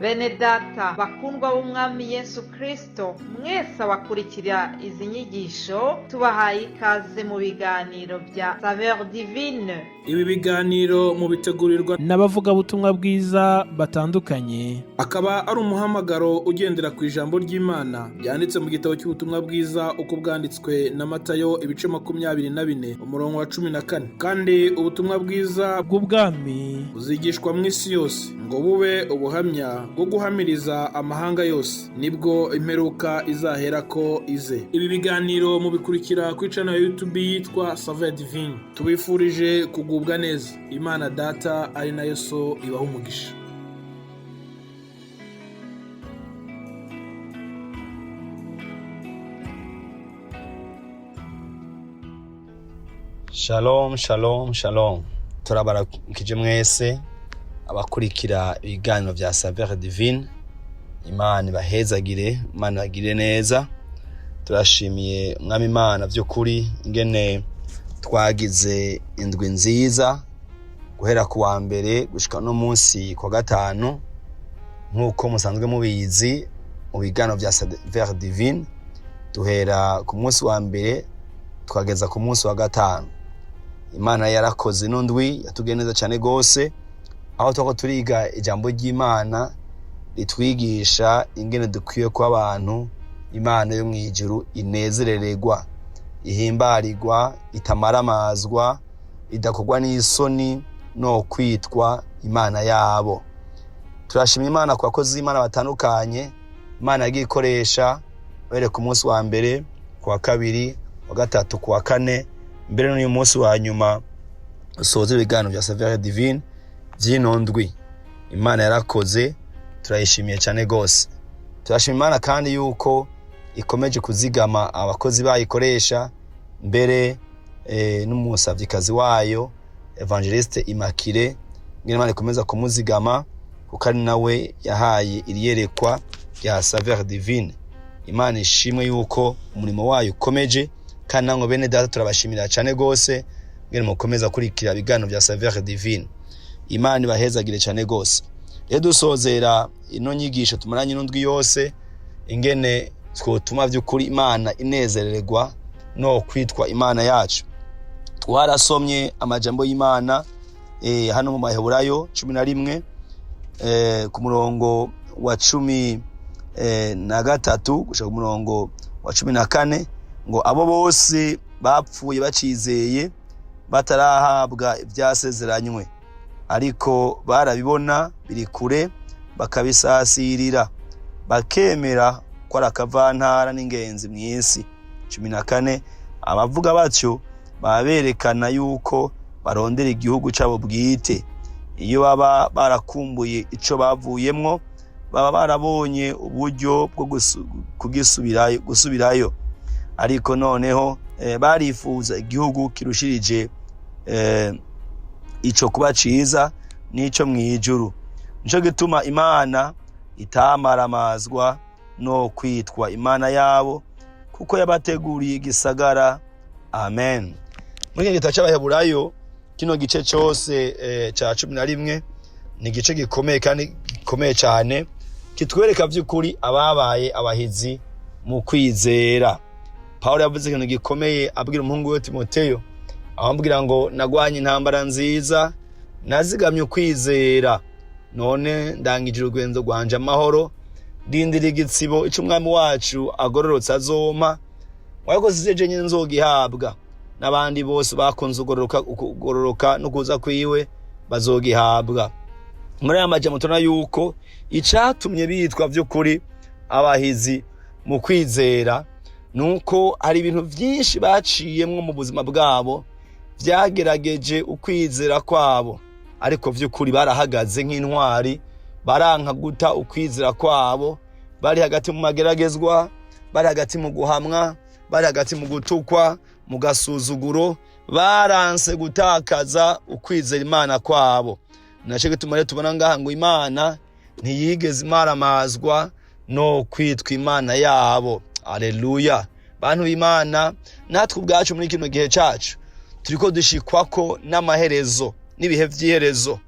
Bene data bakundwa b'Umwami Yesu Kristo, mwese abakurikira izi nyigisho, tubahaye ikaze mu biganiro bya Saveur Divine. Ibi biganiro mubitegurirwa n'abavugabutumwa bwiza batandukanye. Akaba ari umuhamagaro ugendera ku ijambo ry'Imana ryanditse mu gitabo cy'ubutumwa bwiza uko bwanditswe na Matayo, ibice 24, umurongo wa 14. Kandi ubutumwa bwiza bw'ubwami buzigishwa mu isi yose ngo bube ubuhamya bwo guhamiriza amahanga yose, nibwo imperuka izaherako ize. Ibi biganiro mubikurikira kuri channel ya YouTube yitwa Saveur Divine. Tubifurije kugubwa neza. Imana Data ari nayo So ibaha umugisha. Shalom, shalom, shalom! Turabaramukije mwese abakurikira ibiganiro vya Saveur Divine. Imana ibahezagire, Imana ibagirire neza. Turashimiye Umwami Imana vy'ukuri ingene twagize indwi nziza guhera ku wa mbere gushika no munsi ku wa gatanu. Nk'uko musanzwe mubizi, mu biganiro vya Saveur Divine duhera ku munsi wa mbere tukageza ku munsi wa gatanu. Imana yarakoze ino ndwi, yatugiriye neza cyane gose, aho turiko turiga ijambo ry'Imana ritwigisha ingene dukwiye kuba abantu Imana yo mw'ijuru inezerererwa, ihimbarirwa, itamaramazwa, idakorwa n'isoni no kwitwa Imana yabo. Turashima Imana ku bakozi b'Imana batandukanye Imana yagiye ikoresha uhereye ku munsi wa mbere, ku wa kabiri, wa gatatu, ku wa kane, mbere n'uyu munsi wa nyuma usoza ibiganiro bya Saveur Divine by'ino ndwi. Imana yarakoze, turayishimiye cyane gose. Turashima Imana kandi yuko ikomeje kuzigama abakozi bayikoresha, mbere n'umusavyikazi wayo Evangeliste Immaculée, ngene Imana ikomeza kumuzigama kuko ari nawe yahaye iriyerekwa rya Saveur Divine. Imana ishimwe yuko umurimo wayo ukomeje. Kandi namwe bene data turabashimira cyane gose ngene mukomeza kurikira ibiganiro bya Saveur Divine. Imana ibahezagire cyane gose. Rero dusozera ino nyigisho tumaranye ino ndwi yose, ingene twotuma by'ukuri Imana inezererwa no kwitwa Imana yacu, twarasomye amajambo y'Imana hano mu Maheburayo 11, ku murongo wa 13 gushika ku murongo wa 14, ngo abo bose bapfuye bacizeye, batarahabwa ibyasezeranywe, ariko barabibona biri kure, bakabisasirira, bakemera ko ari akavantara n'ingenzi mu isi. 14: abavuga batyo baba berekana yuko barondera igihugu cyabo bwite. Iyo baba barakumbuye ico bavuyemwo, baba barabonye uburyo bwo gusubirayo. Ariko noneho barifuza igihugu kirushirije ico kuba ciza, n'ico mw'ijuru. Nico gituma Imana itamaramazwa no kwitwa Imana yabo, kuko yabateguriye igisagara. Amen. Muri iki gitabo c'Abaheburayo, kino gice cose ca 11 ni igice gikomeye kandi gikomeye cyane, kitwereka vy'ukuri ababaye abahizi mu kwizera. Pawulo yavuze ikintu gikomeye abwira umuhungu we Timoteyo, amubwira ngo: "Nagwanye intambara nziza, nazigamye ukwizera, none ndangije urugendo rwanje amahoro, ndindira igitsibo ico Umwami wacu agororotse azompa. Ariko si jewe nyene nzogihabwa, n'abandi bose bakunze ukugororoka no kuza kwiwe bazogihabwa." Muri aya majambo tubona yuko icatumye bitwa vy'ukuri abahizi mu kwizera nuko hari ibintu vyinshi baciyemwo mu buzima bwabo vyagerageje ukwizera kwabo, ariko vy'ukuri barahagaze nk'intwari, baranka guta ukwizera kwabo. Bari hagati mu mageragezwa, bari hagati mu guhamwa, bari hagati mu gutukwa, mu gasuzuguro, baranse gutakaza ukwizera Imana kwabo. Naco gituma rero tubona ngaha ngo Imana ntiyigeze imaramazwa no kwitwa Imana yabo. Aleluya! Bantu b'Imana, natwe ubwacu muri kino gihe cacu turiko dushikwako n'amaherezo n'ibihe vy'iherezo.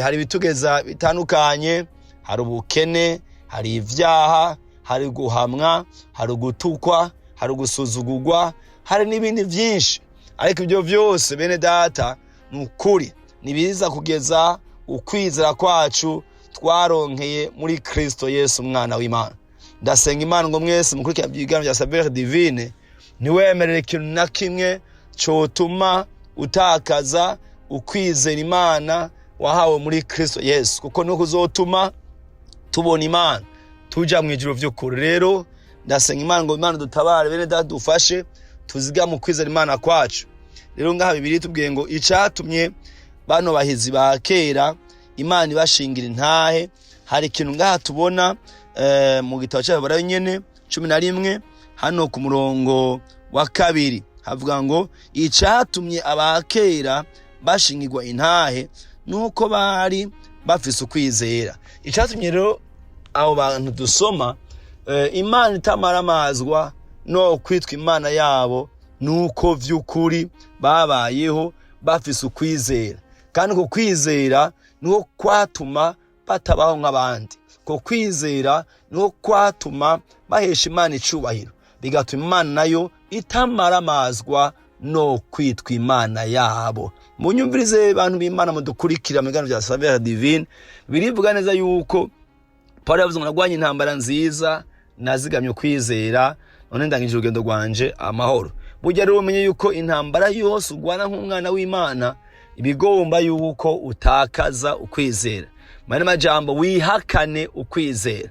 Hari ibitugeza bitandukanye. Hari ubukene, hari ivyaha, hari guhamwa, hari gutukwa, hari gusuzugurwa, hari n'ibindi vyinshi. Ariko ibyo vyose, bene data, ni ukuri nibiza kugeza ukwizera kwacu twaronkeye muri Kristo Yesu umwana w'Imana. Ndasenga Imana ngo mwese mukurikira ibiganiro bya Saveur Divine, ntiwemerere ikintu na kimwe cotuma utakaza ukwizera Imana wahawe muri Kristo Yesu, kuko niko kuzotuma tubona Imana, tuja mu ijuru vy'ukuri. Rero ndasenga Imana ngo Imana dutabare, bene data, dufashe tuzigame ukwizera Imana kwacu. Rero ngaha Bibiliya itubwiye ngo icatumye bano bahizi ba kera Imana ibashingira intahe, hari ikintu ngaha tubona mu gitabo cy'Abaheburayo nyene 11, hano ku murongo wa 2, havuga ngo icatumye abakera bashingirwa intahe nuko bari bafise ukwizera. Icatumye rero abo bantu dusoma Imana itamaramazwa no kwitwa Imana yabo, nuko vy'ukuri babayeho bafise ukwizera, kandi uko kwizera niko kwatuma batabaho nk'abandi. Uko kwizera niko kwatuma bahesha Imana icubahiro, bigatuma Imana nayo itamaramazwa no kwitwa Imana yabo. Munyumvirize, bantu b'Imana mudukurikira mu biganiro bya Saveur Divine, birivuga neza yuko Paul yavuze ngo narwanye intambara nziza, nazigamye ukwizera, none ndangije urugendo rwanje amahoro. Burya rero umenye yuko intambara yose urwana nk'umwana w'Imana ibigomba yuko utakaza ukwizera. Mane majambo, wihakane ukwizera.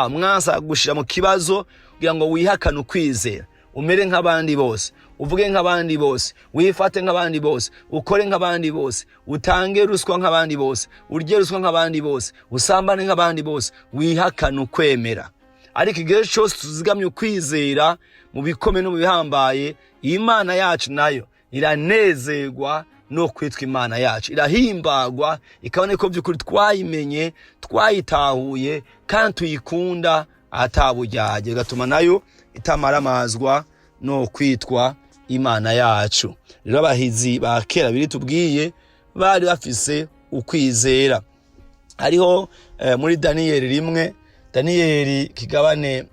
Umwansi agushira mu kibazo kugira ngo wihakane ukwizera, umere nk'abandi bose, uvuge nk'abandi bose, wifate nk'abandi bose, ukore nk'abandi bose, utange ruswa nk'abandi bose, urye ruswa nk'abandi bose, usambane nk'abandi bose, wihakane ukwemera. Ariko igihe cyose tuzigamye ukwizera mu bikomeye no mu bihambaye, Imana yacu nayo iranezerwa no kwitwa Imana yacu, irahimbagwa, ikabona ko by'ukuri twayimenye, twayitahuye kandi tuyikunda ataburyarya, bigatuma nayo itamaramazwa no kwitwa Imana yacu. Rero abahizi ba kera biri tubwiye bari bafise ukwizera. Hariho muri Daniyeli 1, Daniyeli kigabane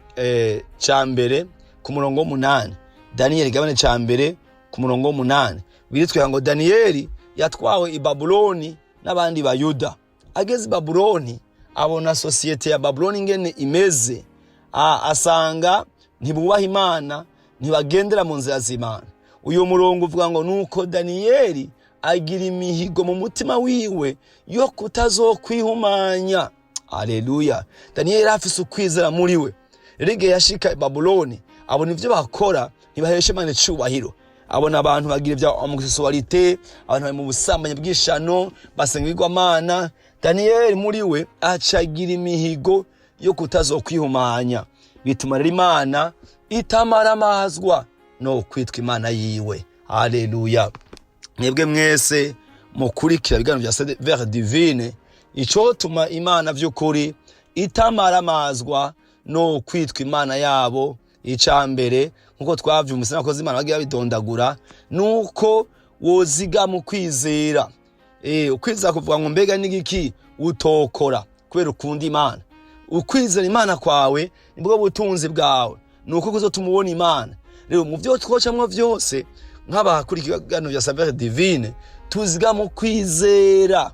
ca 1 ku murongo w'8. Daniyeli kigabane ca 1 ku murongo w'8 biritwira ngo Daniyeli yatwawe i Babuloni n'abandi Bayuda. Ageze i Babuloni abona sosiyete ya Babuloni ingene imeze, asanga ntibubaha Imana, ntibagendera mu nzira z'Imana. Uyu murongo uvuga ngo nuko Daniyeli agira imihigo mu mutima wiwe yo kutazokwihumanya. Aleluya! Daniyeli afise ukwizera muri we. Rero igihe yashika i Babuloni abona ivyo bakora, ntibahesha Imana icubahiro. Abona abantu bagira ibya homosexualité, abantu bari mu busambanyi bw'ishano, basenga ibigwamana. Daniyeli muri we acagira imihigo yo kutazokwihumanya, bituma rero Imana itamaramazwa no kwitwa Imana yiwe. Aleluya! Mwebwe mwese mukurikira ibiganiro bya Saveur Divine, icotuma Imana vy'ukuri itamaramazwa no kwitwa Imana yabo, ica mbere, nkuko twavyumvise n'abakozi Imana bagiye babidondagura, nuko woziga mu kwizera. Ukwizera kuvuga ngo mbega n'igiki utokora kubera ukunda Imana? Ukwizera Imana kwawe nibwo butunzi bwawe, nuko kuzotuma ubona Imana. Rero mu vyo twocamwo vyose nk'abakurikira ibiganiro bya Saveur Divine, tuziga mu kwizera.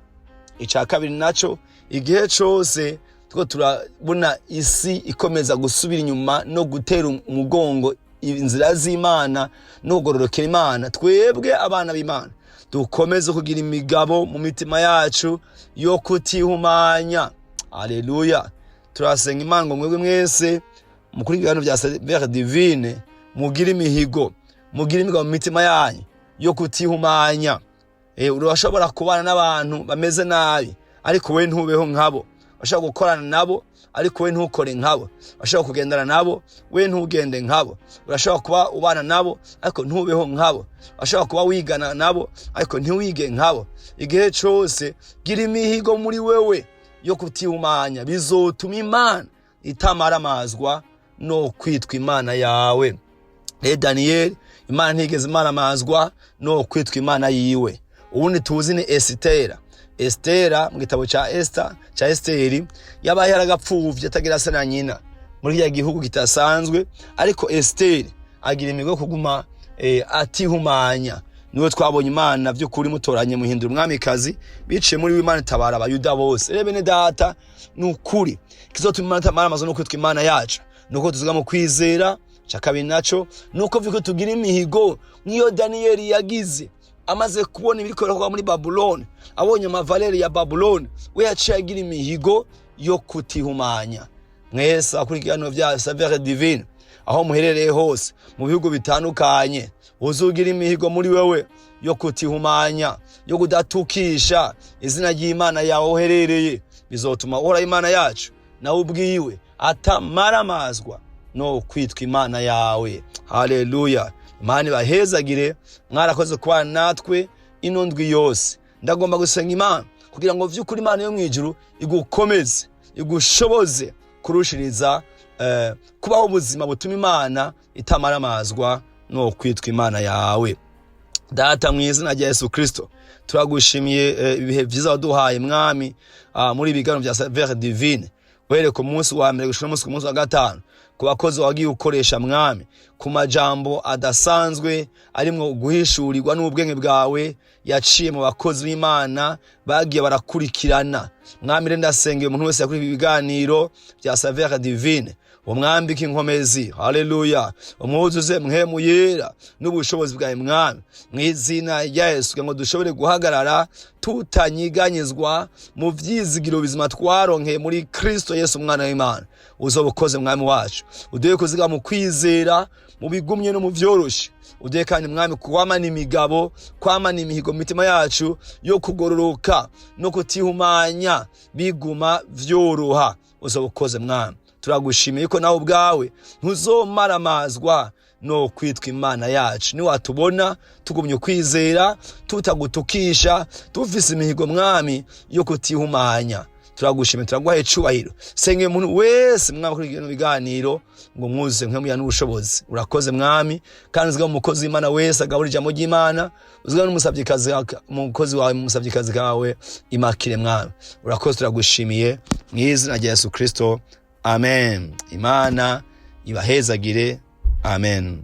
Ica kabiri naco, igihe cose tuko turabona isi ikomeza gusubira inyuma no gutera umugongo inzira z'Imana no kugororokera Imana, twebwe abana b'Imana dukomeze kugira imigabo mu mitima yacu yo kutihumanya. Aleluya! Turasenga Imana ngo mwebwe mwese mukuri ibiganiro bya Saveur Divine mugire imihigo, mugire imigabo mu mitima yanyu yo kutihumanya. Urashobora kubana n'abantu bameze nabi, ariko we ntubeho nkabo. Urashobora gukorana nabo, ariko we ntukore nkabo. Urashobora kugendana nabo, we ntugende nkabo. Urashobora kuba ubana nabo, ariko ntubeho nkabo. Urashobora kuba wigana nabo, ariko ntiwige nkabo. Igihe cose gira imihigo muri wewe yo kutihumanya, bizotuma Imana itamaramazwa no kwitwa Imana yawe. Rero Daniyeli, Imana ntigeze imaramazwa no kwitwa Imana yiwe. Ubundi tuzi ni Esitera. Estera mu gitabo ca Esther, ca Esteri, yabaye yaragapfuvye atagira se na nyina muri kiriya gihugu kitasanzwe, ariko Esteri agira imigo yo kuguma atihumanya. Niwe twabonye Imana vy'ukuri mutoranye muhindura umwamikazi, biciye muri we Imana itabara Abayuda bose. Rero bene data, ni ukuri kizotuma Imana itamara amazu no kwitwa Imana yacu nuko tuziga mu kwizera. Ca kabiri naco nuko vyuko tugira imihigo nk'iyo Daniyeli yagize amaze kubona ibiriko birakorwa muri Babuloni, abonye amavaleur ya Babuloni, we yaciye agira imihigo yo kutihumanya. Mwese abakurikirana vya Saveur Divine, aho muherereye hose mu bihugu bitandukanye, uzugira imihigo muri wewe yo kutihumanya, yo kudatukisha izina ry'Imana yawe uherereye. Bizotuma Uhoraho Imana yacu nawe ubwiwe atamaramazwa no kwitwa Imana yawe. Haleluya! Imana ibahezagire. Mwarakoze kubana natwe ino ndwi yose. Ndagomba gusenga Imana kugira ngo vy'ukuri Imana yo mw'ijuru igukomeze, igushoboze kurushiriza kubaho ubuzima butuma Imana itamaramazwa no kwitwa Imana yawe. Data, mu izina rya Yesu Kristo, turagushimiye ibihe vyiza waduhaye, Mwami, muri ibiganiro vya Saveur Divine, uhereye ku munsi wa mbere gushika ku munsi wa gatanu, ku bakozi wagiye ukoresha, Mwami, ku majambo adasanzwe arimwo guhishurirwa n'ubwenge bwawe yaciye mu bakozi b'Imana bagiye barakurikirana. Mwami, rero ndasengeye umuntu wese yakuriye ibiganiro bya Saveur Divine, umwambike inkomezi. Haleluya! Umwuzuze Mpwemu Yera n'ubushobozi bwawe, Mwami, mu izina rya Yesu, kugira ngo dushobore guhagarara tutanyiganyizwa mu vyizigiro bizima twaronkeye muri Kristo Yesu, umwana w'Imana. Uzoba ukoze, Mwami wacu. Uduhe kuziga mu kwizera, mu bigumye no mu vyoroshe. Uduhe kandi, Mwami, kwamana imigabo, kwamana imihigo mu mitima yacu yo kugororoka no kutihumanya biguma vyoroha. Uzoba ukoze, Mwami. Turagushimiye ko nawe ubwawe ntuzomaramazwa no kwitwa Imana yacu niwatubona tugumye ukwizera, tutagutukisha, tufise imihigo, Mwami, yo kutihumanya. Turagushimiye, turaguhaye icubahiro. Sengeye umuntu wese, Mwami, kuri bino biganiro ngo mwuze Mpwemu n'ubushobozi. Urakoze, Mwami. Kandi uzigame umukozi w'Imana wese agabura ijambo ry'Imana, uzigame n'umusavyikazi, umukozi wawe, umusavyikazi kawe Imakire. Mwami, urakoze, turagushimiye mu izina rya Yesu Kristo, amen. Imana ibahezagire, amen.